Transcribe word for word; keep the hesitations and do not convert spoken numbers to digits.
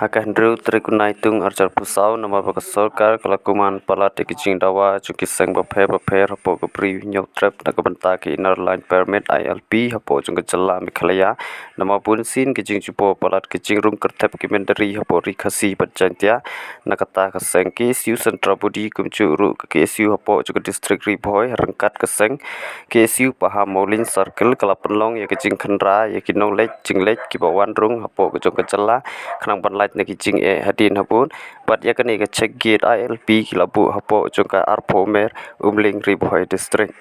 Ka hynriew tarik u Naitung arhajar arphew saw, namar ba ka sorkar ka la kuman palat ïa ki jingdawa jong ki seng bapher bapher hapoh ka Bri u Hynñiewtrep na ka bynta ka Inner Line Permit, I L P, hapoh jong ka jylla Meghalaya. Namar bunsien ki jingjubor palat ki jingrung kyrthep ki mynder ri hapoh Ri Khasi bad Jaintia. Na kata ka seng K S U Central Body kumjuh ruh ka K S U hapoh jong ka District Ri Bhoi ryngkat ka seng K S U Pahammawlein Circle ka la pynlong ïa ka jingkhynra ïa ki nongleit jingleit kiba wan rung hapoh ka jong ka jylla khnang ban lait na ki jingeh hadien habud. Bad ïa kane ka check gate I L P ki la buh hapoh jong ka arphew mer Umling, Ri Bhoi District.